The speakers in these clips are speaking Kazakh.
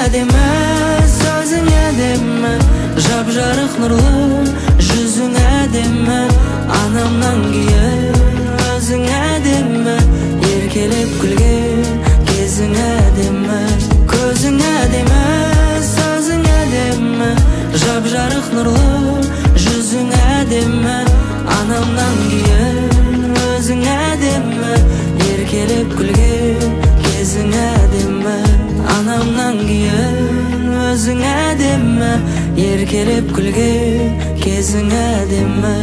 әдемі, сөзің әдемі, жап-жарық нұрлы жүзің әдемі. Анамнан кейін өзің әдемі, еркелеп күлген кезің әдемі. Көзің әдемі, сөзің әдемі, жап-жарық нұрлы жүзің әдемі. Анамнан кейін өзің әдемі, еркелеп күлген кезің әдемі. Анамнан кейін өзің әдемі, еркелеп күлген кезің әдемі.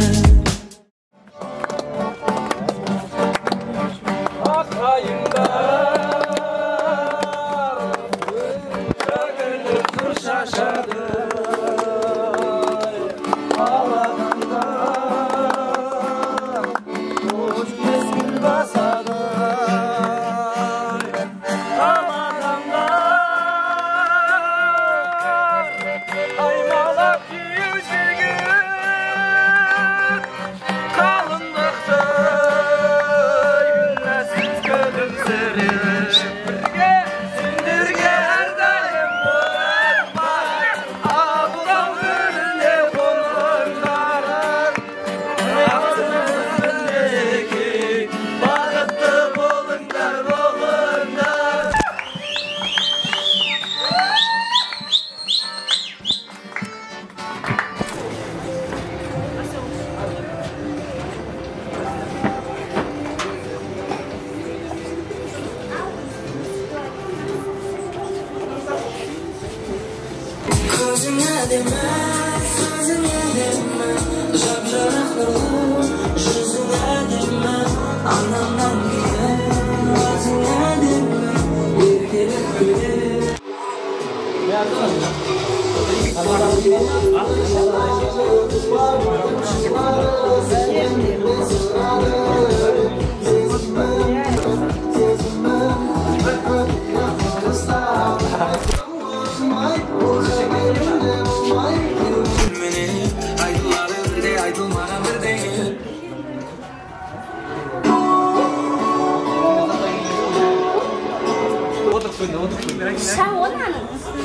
Көзің әдемі, сөзің әдемі, жап-жарық нұрлы жүзің әдемі. Анамнан кейін өзің әдемі, еркелеп күлген.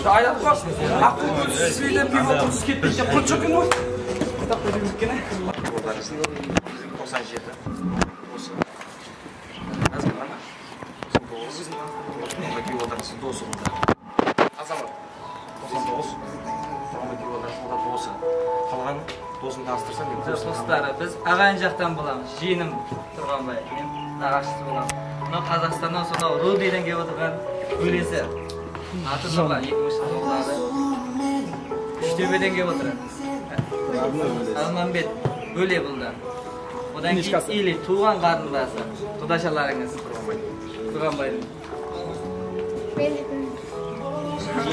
Айдап қалсын. Ақыл көзсіз пиво құтсыз кетпейді. Құт жоқ екен ғой. Құтақ қойып екен. 97. Осы. Қазір ма? 99. Онда күйеу балдарыңыз досы болды. Азамат. 99. Онда күйеу балдарыңыз онда досы. Қалған досын таныстырсам мен достары, біз ағайын жақтан боламыз. Жиенім Тұрғанбай, мен нағашысы боламын. Мынау Қазақстаннан сонау Рудныйдан келіп отырған бөлесі. Аты Нұрлан, 2000 жылғы болады. Үштөбеден келіп отыр. Алмамбет бөле бұл да. Одан кейін Или туған қарындасы, құдашаларыңыз Тұрғанбайдың.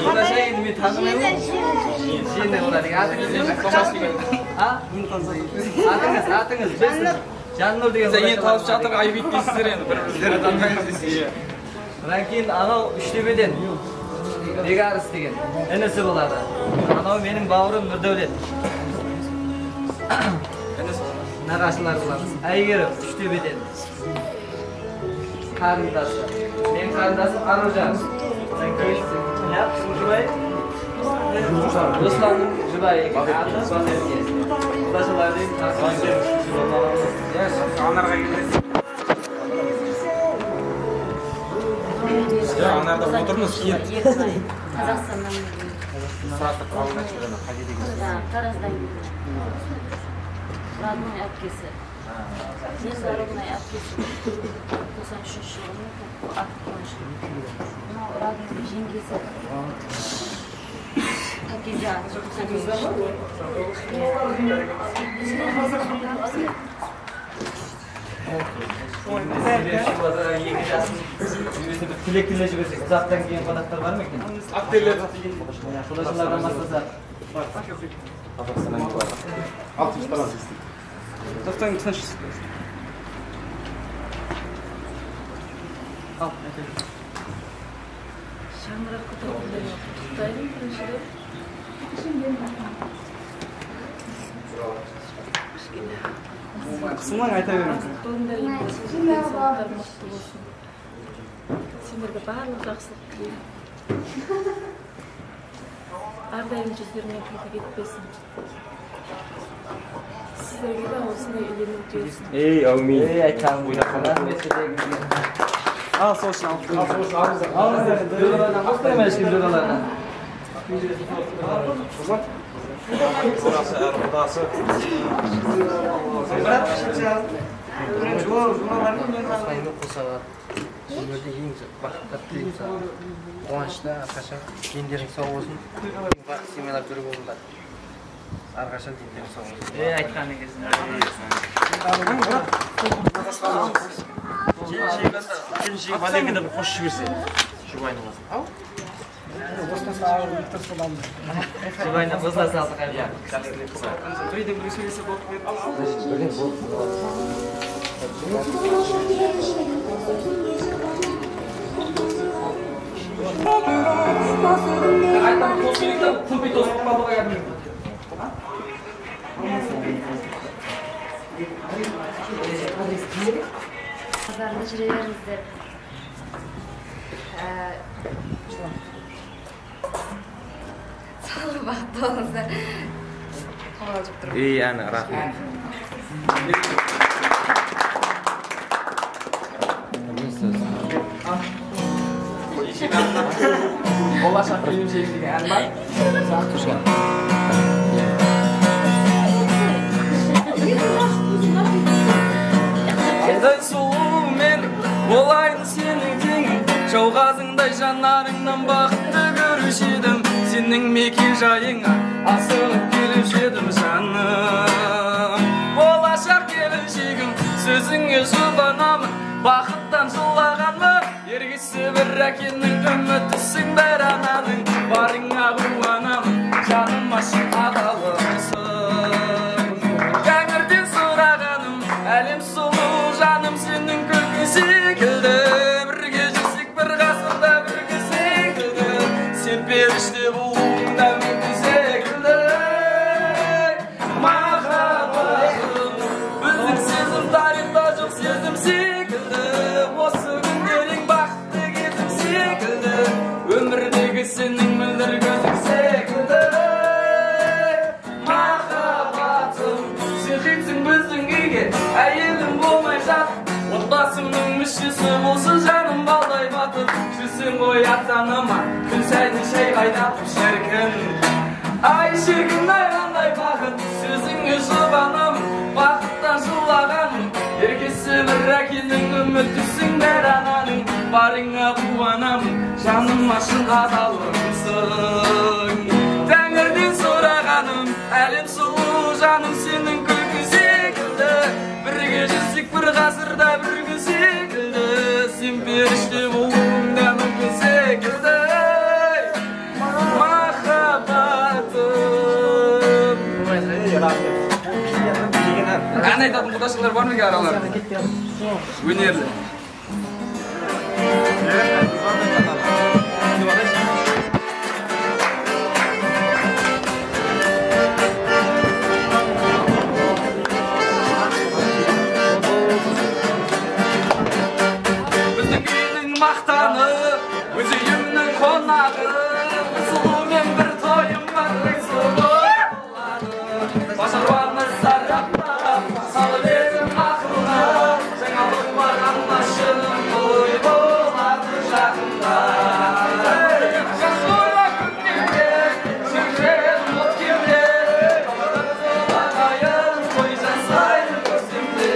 Құдаша енді мен танымаймын. Жиені болады. Атыңыз не? Атыңыз, атыңыз. Жаннұр деген. Енді танып жатыр, айып етпейсіздер енді бір-біріңіздерді танымаймыз десе. Одан кейін анау Үштөбеден Бекарыс деген інісі болады. Анау менің бауырым Нұрдәулет. Нағашылар боламыз. Әйгерім Үштөбеден. Қарындасы. Менің қарындасым Аружан. Одан кейін жұбай Русланның жұбайы екен. Аты Балерке. Құдашалар деймін. Анарға келесіз. Анарда отырмыз. Қазақстаннан. Сұрақтық қабылдайшы жаңа қай жерде келесіз? Тараздан келдім. Родной әпкесі. Мен родной әпкесі. 93 жылғы аты Қуаныш. Мынау родной жеңгесі. Пакиза. 95 жылғы. Екі жасын өзі бір тілек тілеп жіберсек, ұзақтан келген қонақтар бар ма екен? Құдашалардан бастасақ. Қазақстаннан келіп. 6 Тараз. Қазақстанның тыныш. Ал, Шаңырақ көтерілгендерге құттықтаймын біріншіден. Қысылмаң, айта беріңіз. Болыңдар, денсаулықтарың мықты болсын. Сендерге барлық жақсылық тілеймін. Әрдайым жүздерінен күлкі кетпесін. Сіздерге де осындай үйлену бұйырсын. Ей, әумин. Ей, айтқаным рахмет сіздерге. Ал, сол үшін алып қойыңыз. Алыңыздар. Жоралардан қоспай ма ешкім жоралардан? Құдасы, әрі құдасы. Осылаймен қосалар. Өмірде ең бақытты тілеймін саған. Қуанышта әрқашан дендерің сау болсын. Ең бақытты семьялар бірі болыңдар. Әрқашан дендерің сау болсын. Ей, айтқаның келсін. Келіншегі Валерияға бір қосып жіберсе. Жұбайының қасына. Жұбайына қосыла салды қайда. Бірден біреу сөйлесе болып кетті. Бірден болып. Айтам, тост керек та, тымпи тост болып қалды ғой кәдімгі. Қыздарында жүре беріңіздер. Сау бақытты болыңыздар. Қобалжып тұрмын. Ей, әні, рахмет. Болашақ келіншегім деген ән бар. Айдай сұлу мен болайын сенің теңің, жауғазыңдай жанарыңнан бақытты көруші едім. Сенің мекен жайыңа асығып келуші едім жаным. Болашақ келіншегім, сөзіңе жұбанамын, бақыттан жылағанмын. Ергесі бір әкенің үмітісің бір ананың, барыңа қуанамын, жаныма шын адалымсың. Тәңірден сұрағаным, әлем сұлу жаным сенің күлкің секілді. Бірге жүрсек бір ғасырда бірге секілді, сен періште болуың да мүмкін секілді. Махаббатым, біздің сезім тарихта жоқ сезім секілді. Осы күндер ең бақытты кезім секілді, өмірдегі сенің мөлдір көзің секілді. Махаббатым, сен жетсің біздің үйге, әйелім болмай жатып, отбасымның мүшесі болсын жаным балдай батып. Жүрсең ғой ата-анама күн сайын шай қайнатып шіркін. Ай шіркін, ай қандай бақыт, сөзіңе жұбанамын, бақыттан жылағанмын. Еркесі бір әкенің үмітісің бір ананың, барыңа қуанамын, жаныма шын адалымсың. Тәңірден сұрағаным, әлем сұлу жаным сенің күлкің секілді. Бірге жүрсек бір ғасырда бір күн секілді, сен періште болуың да мүмкін секілді. Махаббатым. Ән айтатын құдашалар бар ма екен араларында? Өнерлі. Біздің үйдің мақтаны, өз үйімнің қонағы, бір сұлумен бір тойым бар, бір сұлу болады. Башаруаны сараптап, салып едім ақылға, жаңалық бар анашының той болады жақында. Жас көктемде, жүрген от кеуде, ағайын той жасайды көктемде.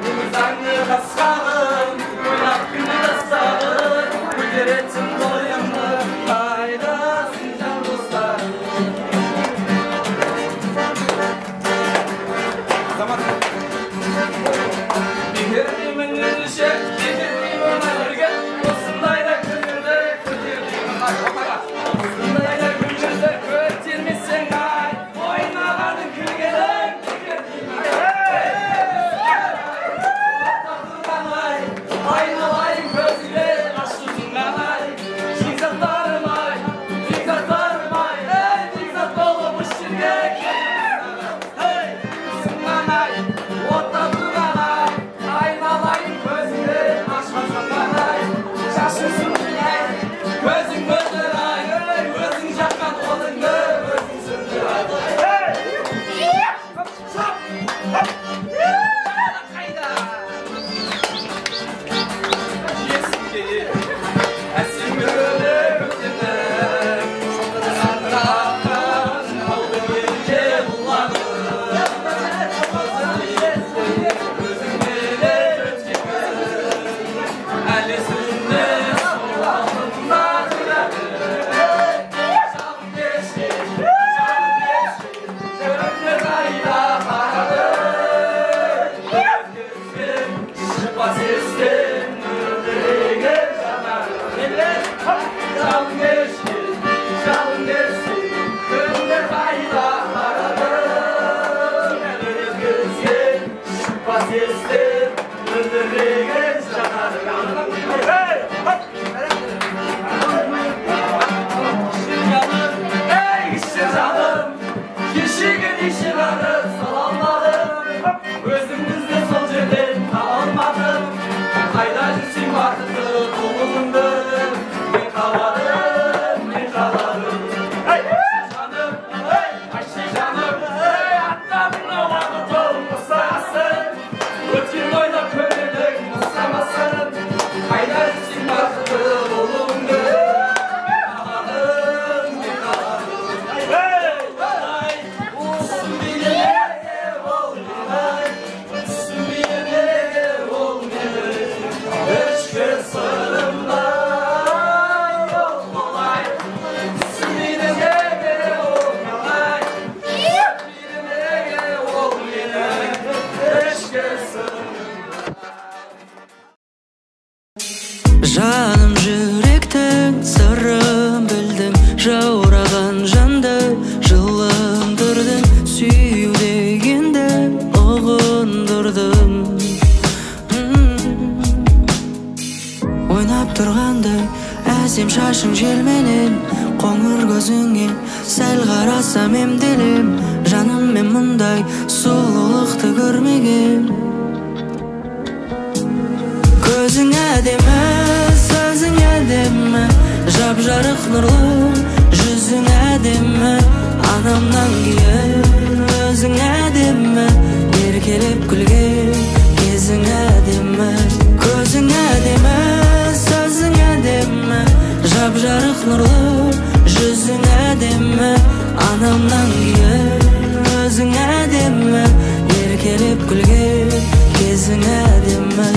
Өгіз аңы қасқағын, ойнап күні тастағын, көтеретін тойымды қайдасың жан достарым. Бекер деймін өзінше, бекер деймін әмірге, осындай да күндерді көтер деймін ай, ортаға. Осындай да күндерді көтермесең ай, ойнағаның күлгенің бекер деймін ай. Отқа тұрған ай, айналайын көзіңе ашуыңнан ай, жекзаттарым ай, жекзаттарым ай, ей, жекзат болып үш жерге ей, ұсынған ай, отта тұрған ай, айналайын көзіңе ашқансың ай, шашың ай, көзің мөлдір желменен. Қоңыр көзіңе сәл қарасам емделем. Жаным мен мұндай сұлулықты көрмегем. Көзің әдемі, сөзің әдемі, жап-жарық нұрлы жүзің әдемі. Анамнан кейін өзің әдемі, еркелеп күлген кезің әдемі. Көзің әдемі, сөзің әдемі, жап-жарық нұрлы жүзің әдемі. Анамнан кейін өзің әдемі, еркелеп күлген кезің әдемі.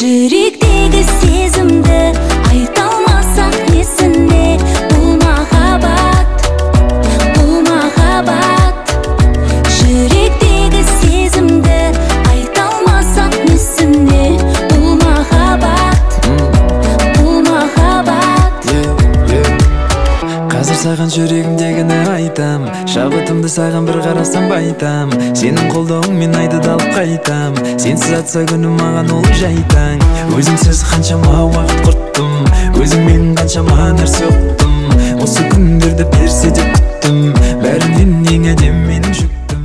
Жүректегі сезімді айта алмасақ несіне? Бұл махаббат, бұл махаббат. Жүректегі сезімді айта алмасақ несіне? Бұл махаббат, бұл махаббат. Қазір саған жүрегімдегіні айтам, шабытымды саған бір қарасам байтам. Сенің қолдауыңмен айды алып қайтам, сенсіз атса күнім маған ол жайтаң. Өзіңсіз қаншама уақыт құрттым, өзіңмен қаншама нәрсе ұқтым. Осы күндерді берсе деп күттім, бәрінен ең әдемі менің жүктім.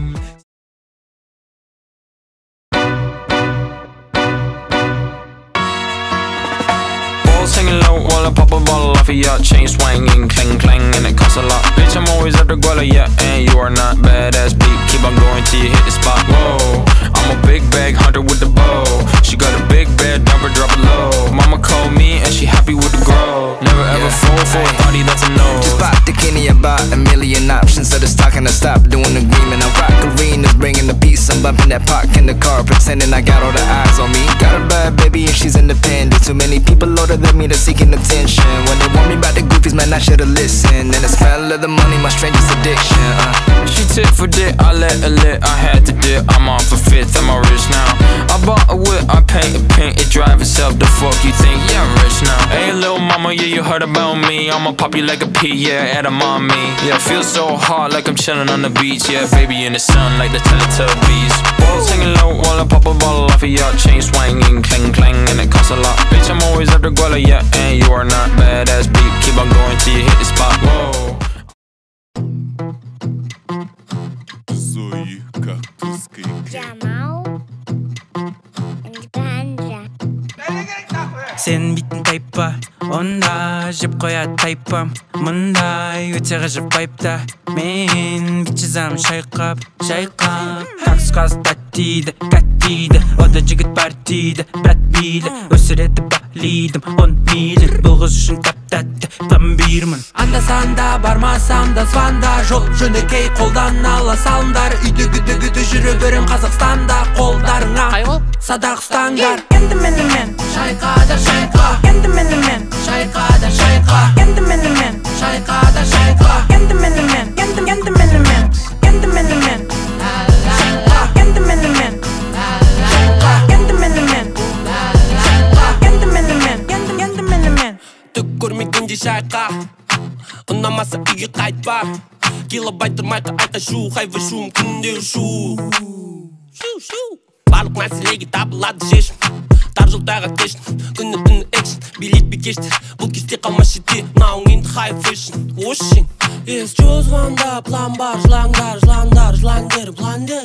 Singing low while I pop a bottle off of your chain swinging, clang clang, and it costs a lot. Bitch, I'm always at the guala, yeah, and you are not badass beat. Keep on going till you hit the spot. Whoa, I'm a big bag hunter with the bow. She got a big bed, number drop it low. Mama called me and she happy with the grow. Never ever fall for a body that's a no. Just popped the Kenny about a million options, so the stock and I stop doing agreement. I rock arenas, bringing the peace. I'm bumping that park in the car, pretending I got all the eyes on me. Got a bad baby and she's independent. Too many people older than me that's seeking attention. When they want me about the goofies, man, I should've listened. And the smell of the money, my strangest addiction. She tit for dick, I let her lit, I had to dip. I'm off a fifth, I'm all rich now. I bought a whip, I paint a paint, it drive itself. The fuck you think? Yeah, I'm rich now. Hey, little mama, yeah, you heard about me. I'ma pop you like a pea, yeah, at a mommy. Yeah, feel so hot like I'm chilling on the beach. Yeah, baby in the sun like the Teletubbies. Balls hanging low while I pop a bottle off of your chain swinging, clang clang, and it costs a lot. Bitch, I'm always after guala, yeah, and you are not badass beat. Keep on going till you hit the spot. Whoa. Зои кактус Джамал Ганджа. Сен битін тайпа, онда жеп қояды тайпам. Мұндай өте ғажап вайпта мен бит жазамын шайқап, шайқап. Кактус қаз тәттейді, кәттейді. Ода жігіт бар дейді, брат мейлі. Өсіреді балидім, он мейлі. Бұл қыз үшін тәп-тәтті пломбирмін. Анда-санда бармасам да звонда, жол жөнекей қолдан ала салыңдар. Үйді гүді-гүді жүре берем Қазақстанда, қолдарыңа садақ ұстаңдар. Енді менімен шайқа да шайқа, енді менімен шайқа да шайқа, енді менімен шайқа да шайқа, енді менімен, енді енді менімен, енді менімен шайқа, енді менімен шайқа, енді менімен шайқа, енді менімен, енді енді менімен. Түк көрмегендей шайқа, ұнамаса үйге қайтпа. Килобайт тұрмайқа айта шу, хайвы шум, күнде шу. Шу, шу. Барлық мәселеге табылады шешім. Тар жол тайға кешін, күні түні экшн. Билет бекештер, бұл кесте қалма шетте. Мынауың енді хай фэшн, очень. Есть звонда, план бар, жылаңдар, жыландар, жыландер, блондер.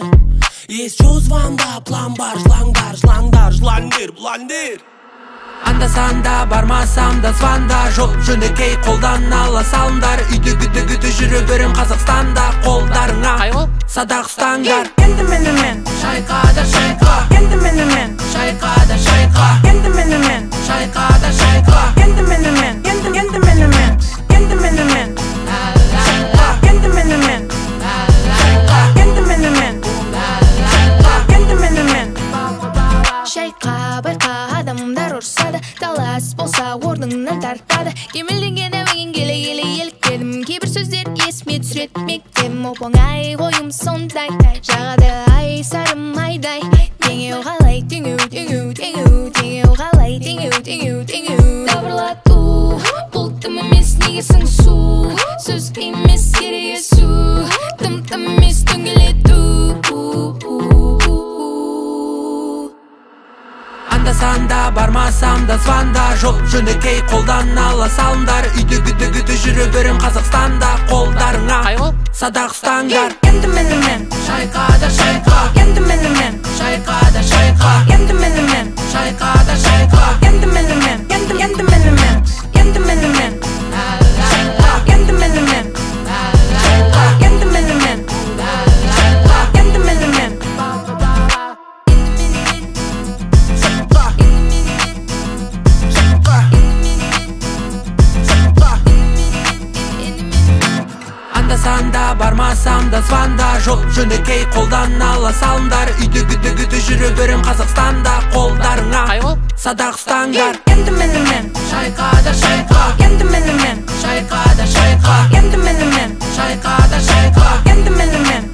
Есть звонда, план бар, жылаңдар, жыландар, жыландер, блондер. Анда-санда бармасам да звонда, жол жөнекей қолдан ала салыңдар. Үйді гүді-гүді жүре берем Қазақстанда, қолдарыңа садақ ұстаңдар. Енді менімен шайқа да шайқа, енді менімен шайқа да шайқа, енді менімен шайқа да шайқа, енді менімен, енді енді менімен, енді менімен шайқа, енді менімен шайқа, енді менімен шайқа, енді менімен. Шайқа, байқа, адамдар ұрсады, талас болса орныңнан тартады. Кемелденген әуен келе келе еліктедім. Кейбір сөздер есіме түсіреді мектебім. Оп-оңай ойым сондай, жағады ай сары майдай. Теңеу қалай, теңеу, теңеу, теңеу, теңеу қалай, теңеу, теңеу, теңеу. Дабырлату, бұл тым емес неге сыңсу, сөз емес ерегесу, тым тым емес дөңгелету. Анда-санда бармасам да звонда, жол жөнекей қолдан ала салыңдар. Үйде күті-күті жүре берем Қазақстанда, қолдарыңа садақ ұстаңдар. Енді менімен шайқа да шайқа, енді менімен шайқа да шайқа, енді менімен шайқа да шайқа, енді менімен, енді енді менімен, енді менімен шайқа, енді менімен шайқа, енді менімен шайқа, енді менімен. Анда-санда бармасам да звонда, жол жөнекей қолдан ала салыңдар. Үйде күті-күті жүре берем Қазақстанда, қолдарыңа садақ ұстаңдар. Енді менімен шайқа да шайқа, енді менімен шайқа да шайқа, енді менімен шайқа да шайқа, енді менімен.